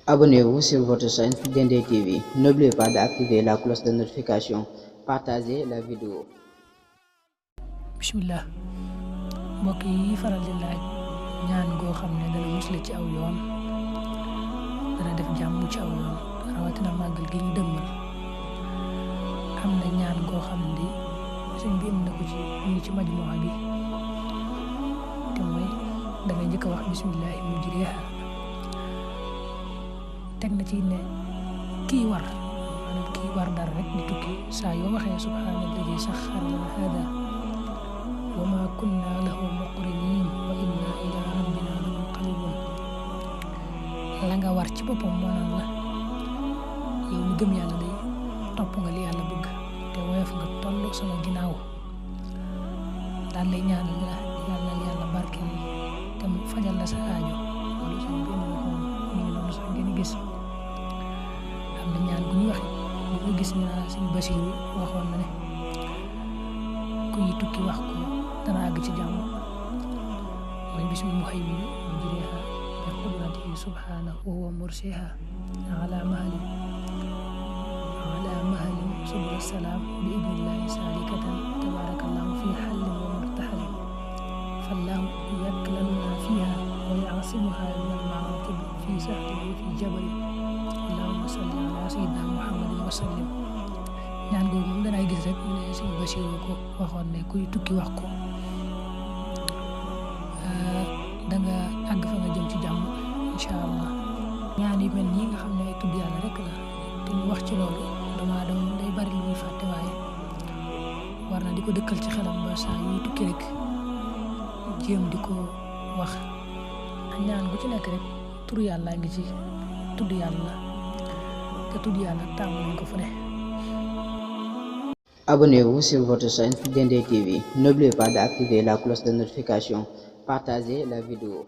Abonnez-vous sur votre chaîne Dendey TV. N'oubliez pas d'activer la cloche de notification. Partagez la vidéo. Bismillah mbokk yi faral di laaj ñaan goo xam ne dana musle ci aw yoon dana def jàmm ci aw yoon rawatina màggal gi ñu dëmmal am na ñaan goo xam ne sëñ bi indi na ko ci ñu ci majmuwa bi te mooy da ngay njëkk a wax bismillahi mujriha teg na ci ne kii war maanaam kii war dara rek di tukki saa yoo waxee subhaanalladi saxxara lana hada wa ma kunna lahu muqrinin wa inna ila rabbina lamunqalibun la nga war ci boppam moo naan la yow mi gëm yàlla day topp nga li yàlla bëgg te woyof nga toll sama ginnaaw daal lay ñaanal la yàlla barkeel te mu fajal la sa aajo loolu seen benn waxoon ñu ngi noonu sax ngeen gis am na ñaan bu ñu waxe bu ñu gis ñu naa seen Basiru waxoon na ne kuy tukki wax ko dana àgg ci jàmm mooy bismi muhaymin mujriha bi qudratihi subhanahu wa mursiha ala mahalin subul salaam bi idnillahi salikatan tabarakallahu fi xallin wa murtaxalin fallahu yaklaluna fiha wa yasimuha min almaratib fi sahlin wa fi jabalin allahumma salli ala sayyidina muhammadin wa sallim ñaan googu moom danay gis rek ñu ne sëñ Basiru ko waxoon ne kuy tukki wax ko da nga àgg fa nga jëm ci jàmm incha allah. ñaan yu mel nii nga xam ne ay tudd yàlla rek la te ñu wax ci loolu damaa doon day bari lu muy fàtte waaye war na di ko dëkkal ci xelam ba saa yuy tukki rek jéem di ko wax ñaan gu ci nekk rek tur yàlla ngi ci tudd yàlla te tudd yàlla tàmm nañ ko fu ne. Abonnez-vous sur votre chaîne Dendey TV. N'oubliez pas d'activer la cloche de notification. Partagez la vidéo.